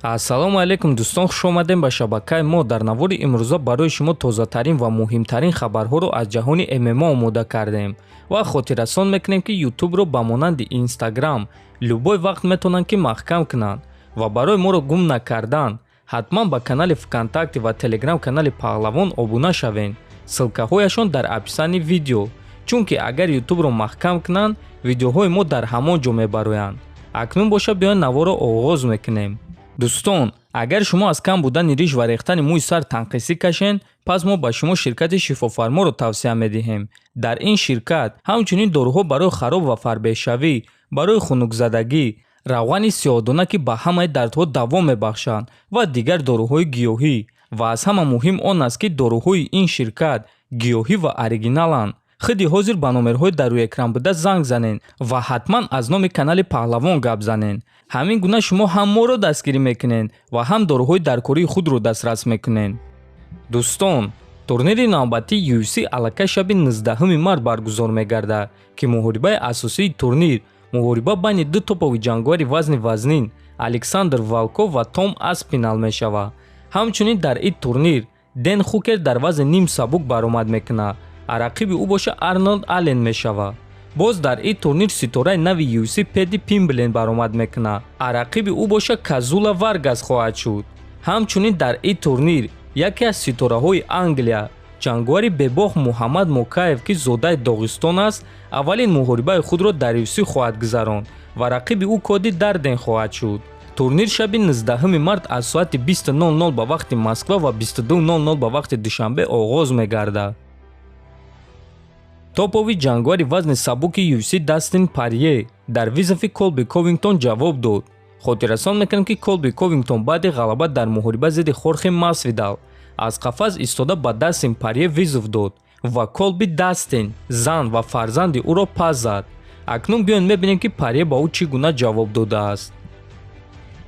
Ассалому алайкум, дӯстон, хуш омадем ба шабакаи мо. Дар навори имрӯза барои шумо тозатарин ва муҳимтарин хабарҳоро аз ҷаҳони ММА омода кардем ва хотиррасон мекунем, ки Ютубро ба монанди Инстаграм любой вақт метавонанд, ки маҳкам кунанд, ва барои моро гум накардан ҳатман ба канали ВКонтакте ва Телеграм канали Паҳлавон обуна шавед. Ссылкаҳояшон дар описании видео, чунки агар Ютубро маҳкам кунанд, видеоҳои мо дар ҳамон ҷо мебароянд. Акнун боша, биёед, наворро оғоз мекунем. Дӯстон, агар шумо аз кам будани риш ва рехтани мӯи сар танқисӣ кашед, пас мо ба шумо ширкати Шифофарморо тавсия медиҳем. Дар ин ширкат ҳамчунин доруҳо барои хароб ва фарбеҳшавӣ, барои хунукзадагӣ, равғани сиёҳдона, ки ба ҳамаи дардҳо даво мебахшанд, ва дигар доруҳои гиёҳӣ. Ва аз ҳама муҳим он аст, ки доруҳои ин ширкат гиёҳӣ ва оригиналанд. Худи ҳозир ба номерҳои дар рӯи экран буда занг занед ва ҳатман аз номи канали Паҳлавон гап занед. Ҳамин гуна шумо ҳам моро дастгирӣ мекунед ва ҳам доруҳои даркории худро дастрас мекунед. Дӯстон, турнири навбатии UFC аллакай шаби 19 март баргузор мегардад, ки муҳорибаи асосии турнир муҳориба байни ду топовый ҷанговари вазни вазнин Александр Волков ва Том Аспинал мешавад. Ҳамчунин дар ин турнир Ден Хукер дар вазни ним сабук баромад мекунад, а рақиби ӯ боша Арнолд Аллен мешавад. Боз дар ин турнир ситораи нави UFC Педи Пимблен баромад мекунад, а рақиби ӯ боша Казула Варгас хоҳад шуд. Ҳамчунин дар ин турнир яке аз ситораҳои Англия, ҷанговари бебох Муҳаммад Мокаев, ки зодаи Доғистон аст, аввалин муҳорибаи худро дар UFC хоҳад гузаронд ва рақиби ӯ Коди Дарден хоҳад шуд. Турнир шаби 19 март аз соати 20:00 ба вақти Москва ва 22:00 ба вақти Душанбе оғоз мегардад. Топовый ҷанговари вазни сабуки UFC Дастин Парье дар вызови Колби Ковингтон ҷавоб дод. Хотиррасон мекунем, ки Колби Ковингтон баъди ғалаба дар муҳориба зидди Хорхе Масвидал аз қафас истода ба Дастин Парье вызов дод ва Колби Дастин, зан ва фарзанди ӯро пас зад. Акнун биёед, мебинем, ки Парье ба ӯ чӣ гуна ҷавоб додааст.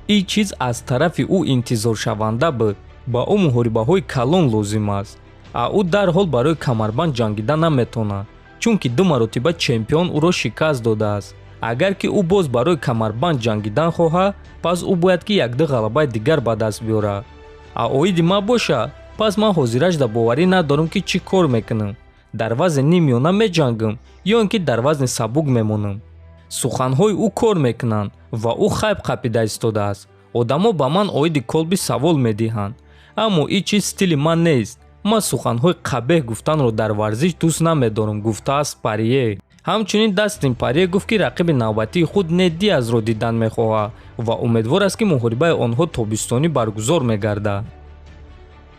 Ин чиз аз тарафи ӯ интизоршаванда буд. Ба ӯ муҳорибаҳои калон лозим аст, а ӯ дарҳол барои камарбанд ҷангида наметавонад, чунки ду маротиба чемпион ӯро шикаст додааст. Агар ки ӯ боз барои камарбанд ҷангидан хоҳад, пас ӯ бояд, ки якду ғалабаи дигар ба даст биёрад. А оиди ман боша, пас ман ҳозирашда боварӣ надорам, ки чӣ кор мекунам: дар вазни ниммиёна меҷангам ё ин ки дар вазни сабук мемонам. Суханҳои ӯ кор мекунанд ва ӯ хайп қапида истодааст. Одамо ба ман оиди Колби савол медиҳанд, аммо ин чиз стили ман нест. Ман суханҳои қабеҳ гуфтанро дар варзиш дӯст намедорам, гуфтааст Парье. Ҳамчунин Дастин Парье гуфт, ки рақиби навбатии худ Нейт Диазро дидан мехоҳад ва умедвор аст, ки муҳорибаи онҳо тобистонӣ баргузор мегардад.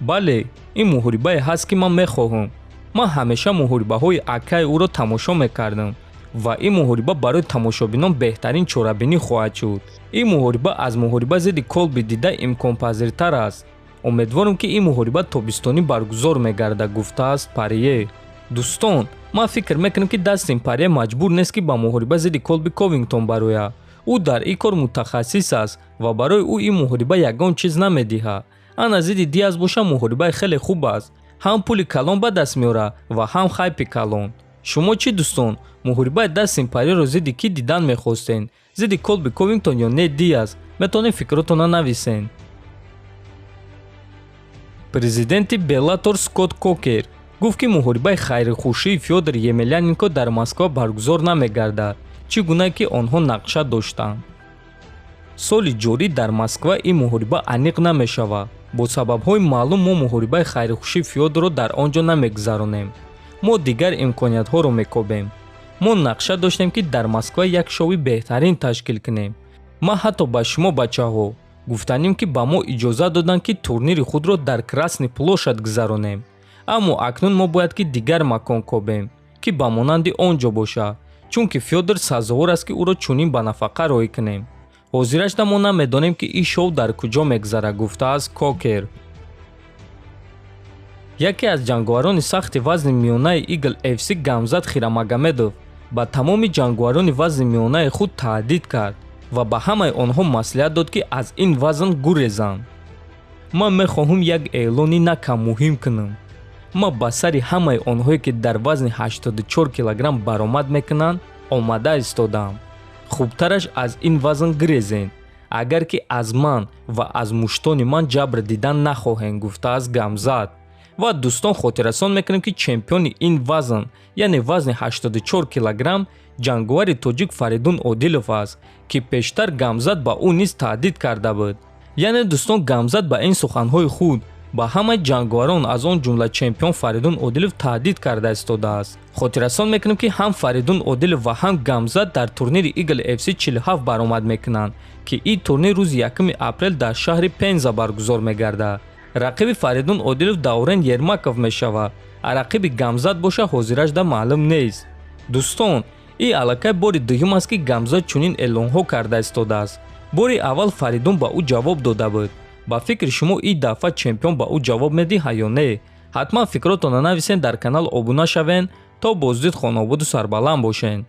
Бале, ин муҳорибае ҳаст, ки ман мехоҳам. Ман ҳамеша муҳорибаҳои акаи ӯро тамошо мекардам ва ин муҳориба барои тамошобинон беҳтарин чорабинӣ хоҳад шуд. Ин муҳориба аз муҳориба зидди Колби дида имконпазиртар аст. Умедворам, ки ин муҳориба тобистонӣ баргузор мегардад, гуфтааст Парье. Дӯстон, ман фикр мекунам, ки Дастин Парье маҷбур нест, ки ба муҳориба зидди Колби Ковингтон барояд. Ӯ дар ин кор мутахассис аст ва барои ӯ ин муҳориба ягон чиз намедиҳад. Ана зидди Диаз боша, муҳорибаи хеле хуб аст: ҳам пули калон ба даст меорад ва ҳам хайпи калон. Шумо чӣ, дӯстон, муҳорибаи Дастин Парьеро зидди кӣ дидан мехостед: зидди Колби Ковингтон ё Нейт Диаз? Метавонед фикротонро нависед. Президенти Беллатор Скотт Кокер гуфт, ки муҳорибаи хайрихушии Фёдор Емеляненко дар Москва баргузор намегардад, чӣ гуна ки онҳо нақша доштанд. Соли ҷорӣ дар Москва ин муҳориба аниқ намешавад. Бо сабабҳои маълум мо муҳорибаи хайрихушии Фёдорро дар он ҷо намегузаронем. Мо дигар имкониятҳоро мекобем. Мо нақша доштем, ки дар Москва як шоуи беҳтарин ташкил кунем. Ман ҳатто ба шумо, бачаҳо, гуфтанем, ки ба мо иҷозат доданд, ки турнири худро дар Красный площадь гузаронем, аммо акнун мо бояд, ки дигар макон кобем, ки ба монанди он ҷо бошад, чунки Фёдор сазовор аст, ки ӯро чунин ба нафақа роҳӣ кунем. Ҳозирашда мо намедонем, ки ин шоу дар куҷо мегузарад, гуфтааст Кокер. Яке аз ҷанговарони сахти вазни миёнаи Eagle FC Гамзат Хирамагомедов ба тамоми ҷанговарони вазни миёнаи худ таҳдид кард ва ба ҳамаи онҳо маслиҳат дод, ки аз ин вазн гурезанд. Ман мехоҳам як эълони на кам муҳим кунам. Ман ба сари ҳамаи онҳое, ки дар вазни 84 килограмм баромад мекунанд, омада истодаам. Хубтараш аз ин вазн гирезен. Агар ки аз ман ва аз муштони ман ҷабр дидан нахоҳем, гуфтааст Гамзат. Ва, дӯстон, хотиррасон мекунем, ки чемпиони ин вазн, яъне вазни 84 килограмм, ҷанговари тоҷик Фаридун Одилов аст, ки пештар Гамзат ба ӯ низ таҳдид карда буд. Яъне, дӯстон, Гамзат ба ин суханҳои худ ба ҳамаи ҷанговарон, аз он ҷумла чемпион Фаридун Одилов, таҳдид карда истодааст. Хотиррасон мекунем, ки ҳам Фаридун Одилов ва ҳам Гамзат дар турнири Eagle FC 47 баромад мекунанд, ки ин турнир рӯзи 1 апрел дар шаҳри Пенза баргузор мегардад. Рақиби Фаридун Одилов Даврен Ермаков мешавад, а рақиби Гамзат боша ҳозиражда маълум нест. Дӯстон, ин аллакай бори дуюм аст, ки Гамзат чунин эълонҳо карда истодааст. Бори аввал Фаридун ба ӯ ҷавоб дода буд. Ба фикри шумо, ин дафъа чемпион ба ӯ ҷавоб медиҳад ё не? Ҳатман фикротонро нависен, дар канал обуна шавен. То боздид, хонободу сарбаланд бошен.